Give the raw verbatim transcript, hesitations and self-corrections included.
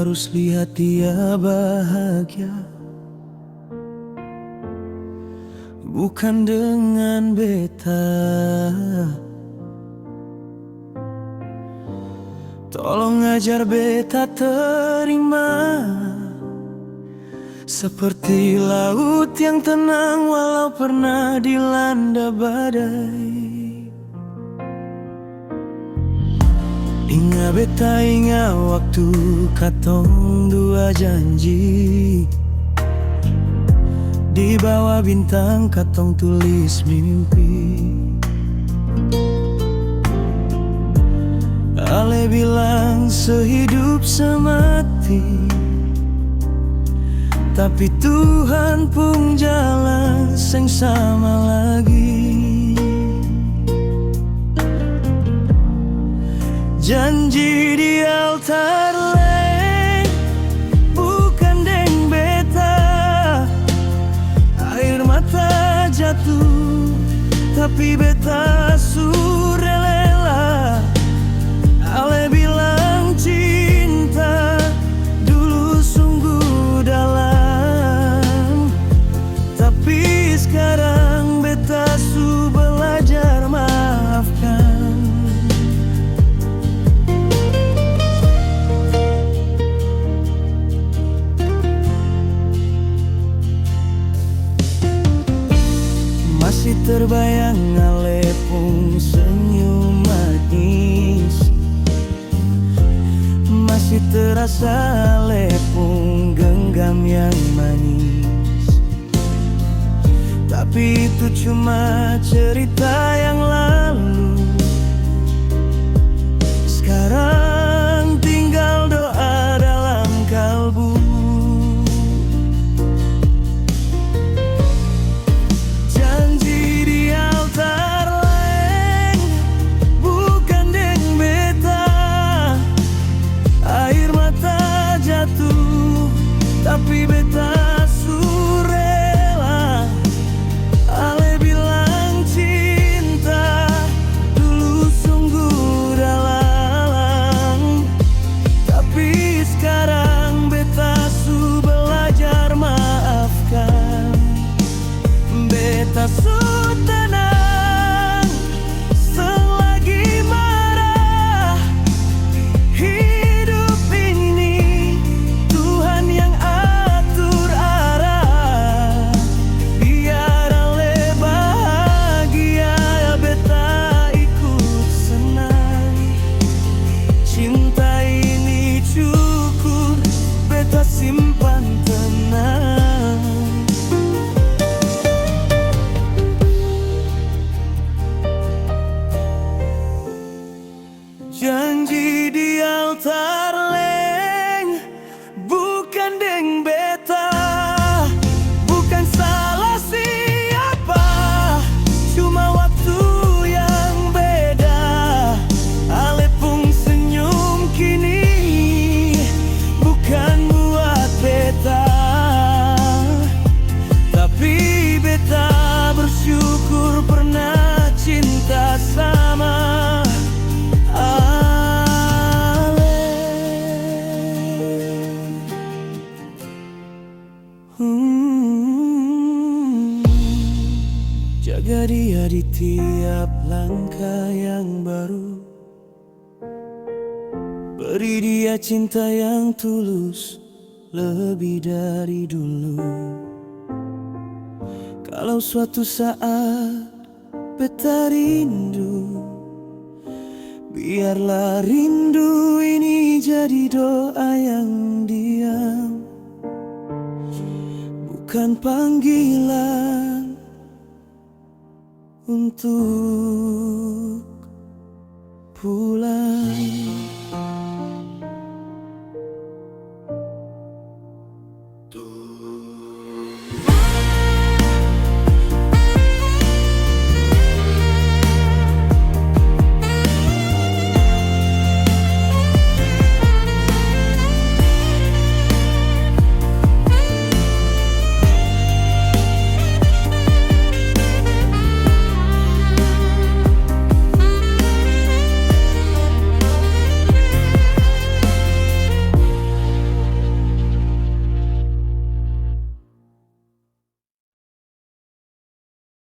harus lihat dia bahagia, bukan dengan beta. Tolong ajar beta terima, seperti laut yang tenang walau pernah dilanda badai. Inga beta, inga waktu katong dua janji, di bawah bintang katong tulis mimpi. Ale bilang sehidup semati, tapi Tuhan pung jalan seng sama lagi. Janji di altar leng, bukan deng beta. Air mata jatuh, tapi beta su rela. Ale bilang cinta dulu sungguh dalam, tapi skarang beta su belajar maafkan. Masih terbayang ale pung senyum manis, masih terasa ale pung genggam yang manis. Tapi itu cuma cerita yang lalu. Skarang tinggal doa dalam kalbu. Janji di altar leng, bukan deng beta. Air mata jatuh, tapi beta su rela. Ale bilang cinta dulu sungguh dalam, tapi skarang beta su belajar maafkan. Beta su tenang, seng lagi marah. Hidup ini Tuhan yang atur arah. Biar ale bahagia, beta ikut senang. Cinta ini cukup beta simpan tenang. Janji di altar leng, bukan deng beta, bukan salah siapa, cuma waktu yang beda. Ale pung senyum kini bukan buat beta, tapi beta bersyukur pernah cinta sama Ale. Hmm. Jaga dia di tiap langkah yang baru. Beri dia cinta yang tulus lebih dari dulu. Kalau suatu saat beta rindu, biarlah rindu ini jadi doa yang diam, bukan panggilan untuk pulang.